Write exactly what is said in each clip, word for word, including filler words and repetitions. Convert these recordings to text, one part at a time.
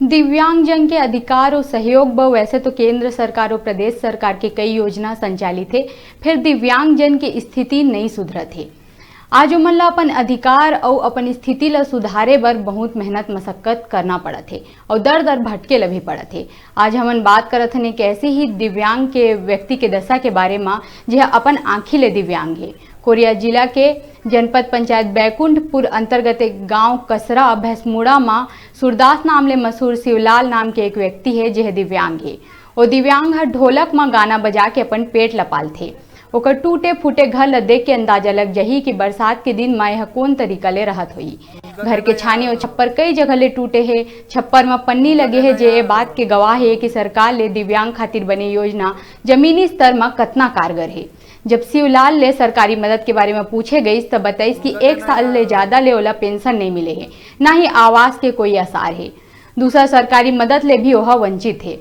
दिव्यांगजन के अधिकार अउ सहयोग बर वैसे तो केंद्र सरकार अउ प्रदेश सरकार के कई योजना संचालित हे, फेर दिव्यांगजन के स्थिति नइ सुधरत हे। आज ओमन ला अपन अधिकार अउ अपन स्थिति ला सुधारे बर बहुत मेहनत मशक्कत करना पड़त हे अउ दर दर भटके ला भी पड़त हे। आज हमन बात करत हन एक ऐसे ही दिव्यांग के व्यक्ति के दशा के बारे म, जेह अपन आँखी ले दिव्यांग हे। कोरिया जिला के जनपद पंचायत बैकुंठपुर अंतर्गत एक गांव कसरा भैंसमुड़ा म सूरदास नाम ले मशहूर शिवलाल नाम के एक व्यक्ति हे, जेह दिव्यांग हे। ओ दिव्यांग ह ढोलक म गाना बजा के अपन पेट ल पालथे। ओकर टूटे फूटे घर ल देख के अंदाजा लग जाही कि बरसात के दिन म एह कोन तरीका ले रहत होही। घर के छानी अउ छप्पर कई जगह ले टूटे हे। छप्पर म पन्नी लगे हे, जे ए बात के गवाह हे कि सरकार ले दिव्यांग खातिर बने योजना जमीनी स्तर म कतना कारगर हे। जब शिवलाल ले सरकारी मदद के बारे म पूछे गइस, त बताइस कि एक साल ले ज्यादा ले ओला पेंशन नइ मिले हे, ना ही आवास के कोई आसार हे। दूसरा सरकारी मदद ले भी ओह वंचित हे।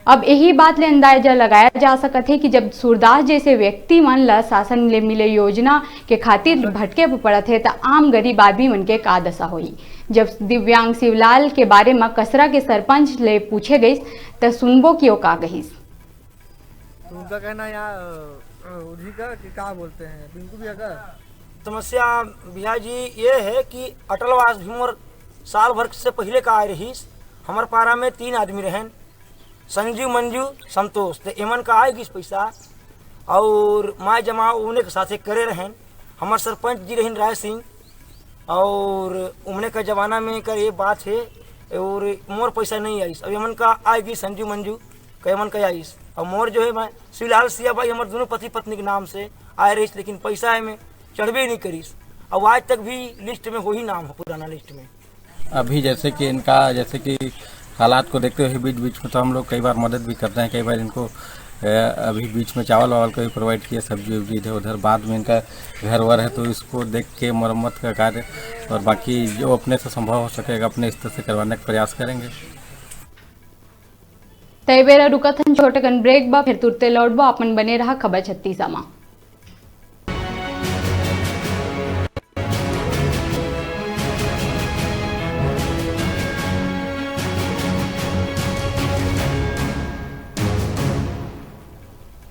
अब यही बात ले अंदाजा लगाया जा सकत हे कि जब सूरदास जैसे व्यक्ति मन ला शासन ले मिले योजना के खातिर भटके पड़त हे, त आम गरीब आदमी मन के का दशा होही। जब दिव्यांग शिवलाल के बारे म कसरा के सरपंच ले पूछे गइस, त सुनबो कि ओ का कहिस। तो उनका कहना यहाँ उधरी का कि का बोलते हैं, पिंकू भैया का। समस्या भैया जी ये है कि अटल आवास भी मोर साल भर से पहले का आए रहीस। हमर पारा में तीन आदमी रहन, संजू, मंजू, संतोष। तो एमन का आए गिस पैसा और माय जमा उन्हें के साथे करे रहन। हमर सरपंच जी रहिन राय सिंह, और उमने का जमाना में कर ये बात है। और मोर पैसा नहीं आइस, अब एमन का आए गिस संजू मंजू का, एमन का आइस। और मोर जो है मैं शिवलाल सिया भाई हमर दोनों पति पत्नी के नाम से आए रहीस, लेकिन पैसा है में चढ़बे नहीं करीस। अब आज तक भी लिस्ट में वही नाम है, पुराना लिस्ट में। अभी जैसे कि इनका, जैसे कि हालात को देखते हुए बीच बीच में तो हम लोग कई बार मदद भी करते हैं, कई बार इनको अ, अभी बीच में चावल वावल का भी प्रोवाइड किए, सब्जी उब्जी इधर उधर। बाद में इनका घर वर है तो इसको देख के मरम्मत का कार्य और बाकी जो अपने से संभव हो सकेगा अपने स्तर से करवाने का प्रयास करेंगे। तय बेरा रुकत हन छोटे कन ब्रेक बा, फिर तुरते लौटबो। अपन बने रहा खबर छत्तीसा मा।